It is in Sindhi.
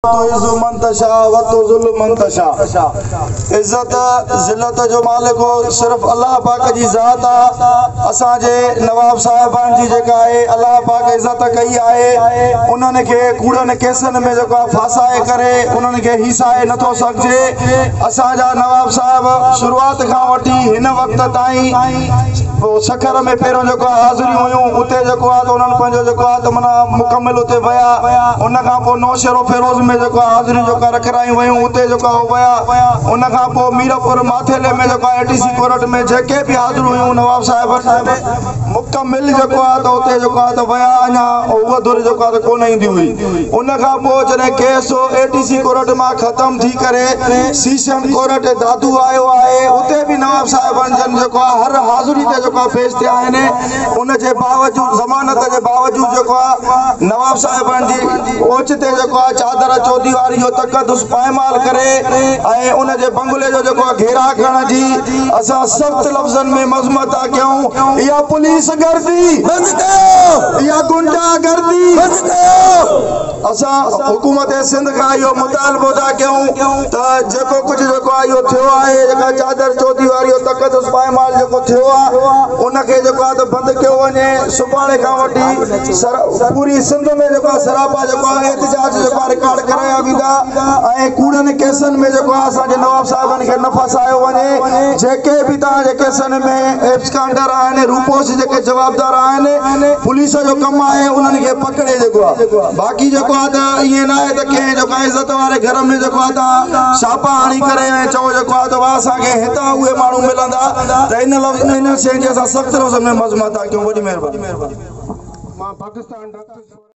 تعز من تشاء وتذل من تشاء عزت ذلت جو مالڪ صرف الله پاڪ جي ذات آ. اسان جي نواب صاحبان جي جيڪا آهي الله پاڪ عزت ڪئي آهي، انهن کي ڪوڙن ڪيسن ۾ جيڪو آ ڦاسائي ڪري انهن کي هيسائي نٿو سگهجي. اسان جا نواب صاحب شروعات کان وٺي هن وقت تائين سکر ۾ پهريون جيڪو آ حاضريون هيون، اتي جيڪو آ ته انهن پنهنجو جيڪو آ ته معنيٰ مڪمل اتي ويا. ان کان پوء نوشهروفيروز ۾ جيڪو آ حاضريون جيڪو آ رکرايون ويون، اتي جيڪو آ هو ويا. ان کان پوء ميرپور ماٿيلي ۾ جيڪو آ اي ٽي سي ڪورٽ ۾ جيڪي به حاضريون هيون نواب صاحب مڪمل جيڪو آ ته اتي جيڪو آ ته ويا. اڃا اها ڌر جيڪو آ ته ڪونه ايندي هئي. ان کان پوء جڏهن ڪيس اي ٽي سي ڪورٽ مان ختم ٿي ڪري سيشن ڪورٽ دادو آيو آهي، اتي به نواب صاحبن جن جيڪو آ هر حاضري تي جيڪو آ پيش ٿيا آهن. ان جي باوجود ضمانت جي باوجود جيڪو آ نواب صاحبن جي اوچتي جيڪو آ چادر چوديواري جو تقدس پائمال ڪري ۽ ان جي بنگلي جو جيڪو آ گهيراء ڪرڻ جي اسان سخت لفظن ۾ مذمت ٿا ڪيون. اها پوليس گردي بند ڪيو، اها گنڊا گردي بند ڪيو. اسان حڪومت سنڌ کان اهو مطالبو ٿا ڪيون ته جيڪو ڪجهه جيڪو آ اهو ٿيو آهي، جيڪا چادر چوديواري جو تقدس پائمال جيڪو ٿيو آ ان کي جيڪو آ ته بند ڪيو وڃي. سڀاڻي کان وٺي پوري سنڌ ۾ جيڪو آ سراپا جيڪو آ احتجاج جيڪو آ رڪارڊ ڪرايا ويندا ۽ ڪوڙن ڪيسن ۾ جيڪو آ اسان جي نواب صاحبن کي نه ڦاسايو وڃي. جيڪي به توهان جي ڪيسن ۾ ايبسڪانڊر آهن، روپوش جيڪي جوابدار آهن، پوليس جو ڪم آهي انهن کي پڪڙي جيڪو آ. باقي جيڪو آ ته ائين نه آهي ته ڪنهن جيڪو آ عزت واري گهر ۾ جيڪو آ توهان ڇاپا هڻي ڪري ۽ چئو جيڪو آ ته واهه اسان کي هتان اهي ماڻهو ملندا ته ان لفظ ان شيء جي اسان سخت لفظن ۾ مذمت ٿا ڪيون. وڏي مهرباني. مان پاڪستان ڊاڪٽرز فورم.